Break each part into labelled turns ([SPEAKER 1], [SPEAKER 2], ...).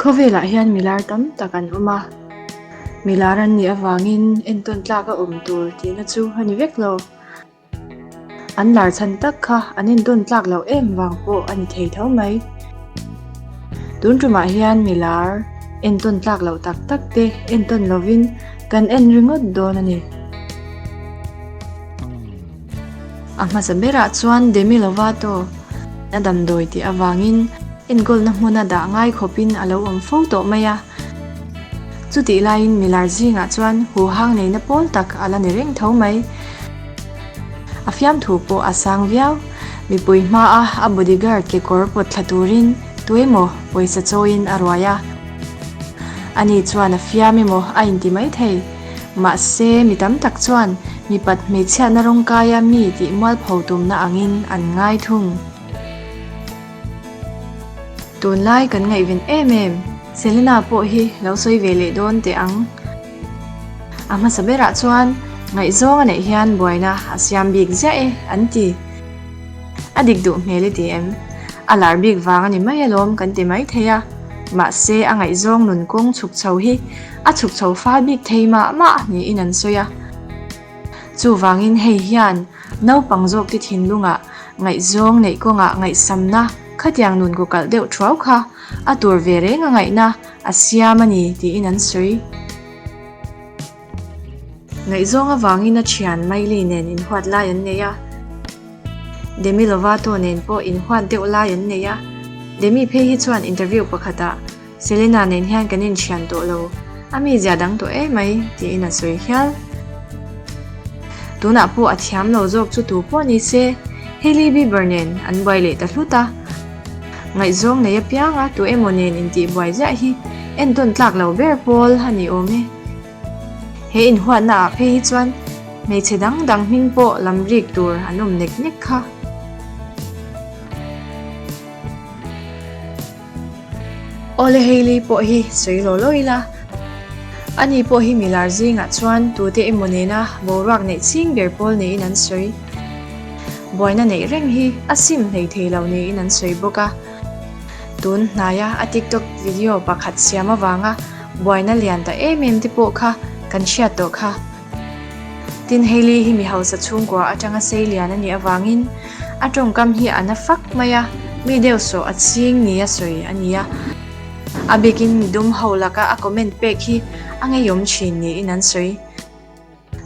[SPEAKER 1] Khawvelah hian milar tam tak an awm a, milar an nih avangin entawn tlak a awm tur tihna chu a ni vek lo. An lar chhan tak kha an entawn tlak loh em vang pawh a ni thei tho mai. Tun tumah hian milar entawn tlak loh tak tak te entawn lovin kan en ringawt dawn a ni. A hmasa berah chuan Demi Lovato a damdawi tih avangin enkawlna hmuna dah ngai khawpin a lo awm fo tawh mai a. Chutih laiin milar zingah chuan huhang neihna pawl tak a la ni reng tho mai. A fiamthu pawh a sang viau. Mipui hmaa a bodyguard kekawr pawt thla turin tuemaw pawisa chawiin a ruai a. Ani chuan a fiam emaw a inti maithei. Mahse, mi tam tak chuan mipat hmeichhiatna rawngkaia mi tih mualpho tumna angin an ngai thung. Tunlai kan ngaihven em em, Selena pawh hi lo sawi ve leh dawn teh ang. A hmasa berah chuan ngaihzawng a neih hian buaina a siam bik ziah e an ti. A dik duh hmel i ti em? A lar bik vang a ni mai alawm kan ti mai thei a, mahse a ngaihzawng nun kawng chhuk chho hi a chhuk chho fal bik thei mah mah niin an sawi a. Chuvangin hei hian naupang zawkte thinlungah ngaihzawng neih kawngah ngaihsamna khatiang nun ku kalh deuh thuau kha a tur ve reng a ngaihna a siam a ni tiin an sawi. Ngaihzawng avangin a thian Miley nen inhuat lai an nei a, Demi Lovato nen pawh inhuat deuh lai an nei a, Demi phei hi chuan interview pakhatah Selena nen hian kan inthian tawh lo, a mizia dang tawh em mai, tiin a sawi hial. Tunah pawh a thiam lo zawk chu tu pawh ni se, Hailey Bieber nen an buai leh ta hlut a. Ngaihzawng nei apianga tu emaw nen intihbuai ziah hi entawn tlak lo ber pawl a ni awm e. He inhuatna ah phei hi chuan hmeichhe dang dang hming pawh lam rik tur an awm nek nek kha. Awle Hailey pawh hi sawi law law ila, ani pawh hi milar zingah chuan tute emaw nena boruak neih ching ber pawl niin an sawi. Buaina neih reng hi a sim hlei thei lo niin an sawi bawk a. Tun hnaia a TikTok video pakhat siam avanga buaina lian ta em em te pawh kha kan hriat tawh kha. Tin, Hailey hi mi hausa chhungkua atanga sei lian a nih avangin a tawngkam hi a na fak mai a, mi deuh sawh a ching nia sawi a ni a. A bikin mi dum ho laka a comment pek hi a ngeiawm thin niin an sawi.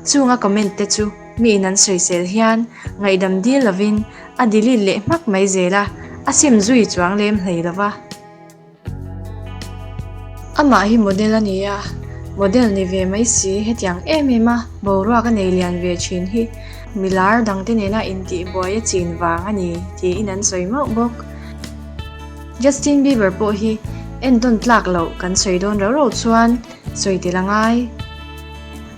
[SPEAKER 1] Chung a comment te chu miin an sawisel hian ngaihdam dil lovin a delete leh hmak mai zel a, a sim zui chuang lem hlei lova. Amah hi model a ni a, model ni ve mai si hetiang em em a boruak a nei lian ve thin hi milar dangte nena intihbuai a chin vang a ni tiin an sawi mauh bawk. Justin Bieber pawh hi entawn tlak loh kan sawi dawn rau rau chuan sawi tel a ngai.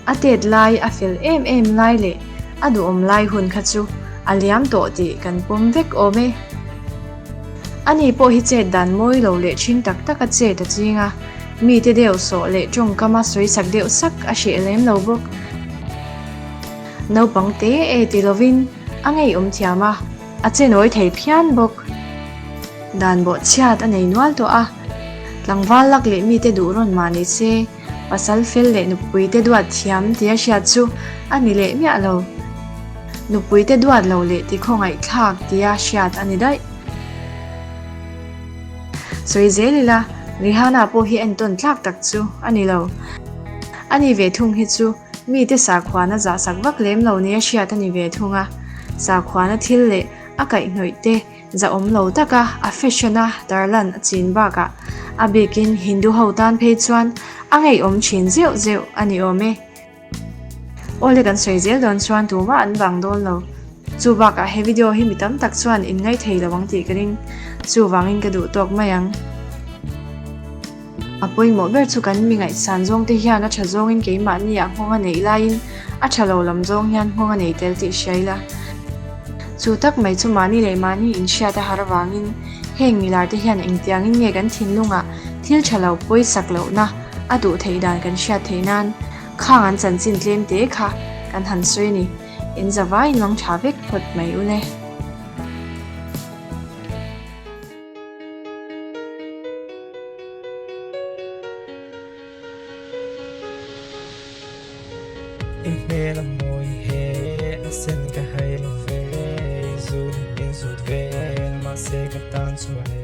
[SPEAKER 1] A tet lai a fel em em lai leh a duhawm lai hun kha chu a liam tawh tih kan pawm vek awm e. Ani pawh hi chet dan mawi lo leh ṭhing tak tak a chet a ching a, mite deuh sawh leh ṭawngkama sawisak deuh sak a hreh lem lo bawk. Naupang te e ti lovin a ngeiawm thiam a. A che nawi thei phian bawk. Dan bawh chhiat a nei nual tawh a, tlangval lak leh mite duh rawn mah ni se, pasal fel leh nupuite duat thiam tia hriat chu a ni leh miah lo. Nupuite duat lo leh ti khawngaihthlak tia hriat a ni daih. Sawi zel ila, Rihanna pawh hi entawn tlak tak chu a ni lo. Ani ve thung hi chu Mite sakhuana zahsak vak lem lo nia hriat a ni ve thung a, sakhuana thil leh a kaihhnawih te zahawm lo taka a fashion a tarlan a chin bakah a bikin Hindu ho tan phei chuan a ngeiawm thin zeuh zeuh a ni awm e. Awle kan sawi zel dawn chuan tumah an bang dawn lo. Chu bakah he video hi mi tam tak chuan in ngaithei lo ang tih ka ring. Chuvangin ka duh tawk mai ang. A pawimawh ber chu kan mi ngaihsan zawngte hian a tha zawngin keimahni ah nghawng a neih laiin a tha lo lam zawng hian nghawng a nei tel tih hria ila. Chu tak mai chu mahni leh mahni inhriat a har avangin heng milar te hian engtiangin nge kan thinlungah thil tha lo pawisak lohna a duh theih dan kan hriat theih nan khang an chanchin tlem te kha kan han sawi a ni. In zavaiin lang tha vek phawt mai ule.
[SPEAKER 2] I hmel a mawi he, a sen ka hai lo ve, I zut in zut vel, mahse ka tan chuan e.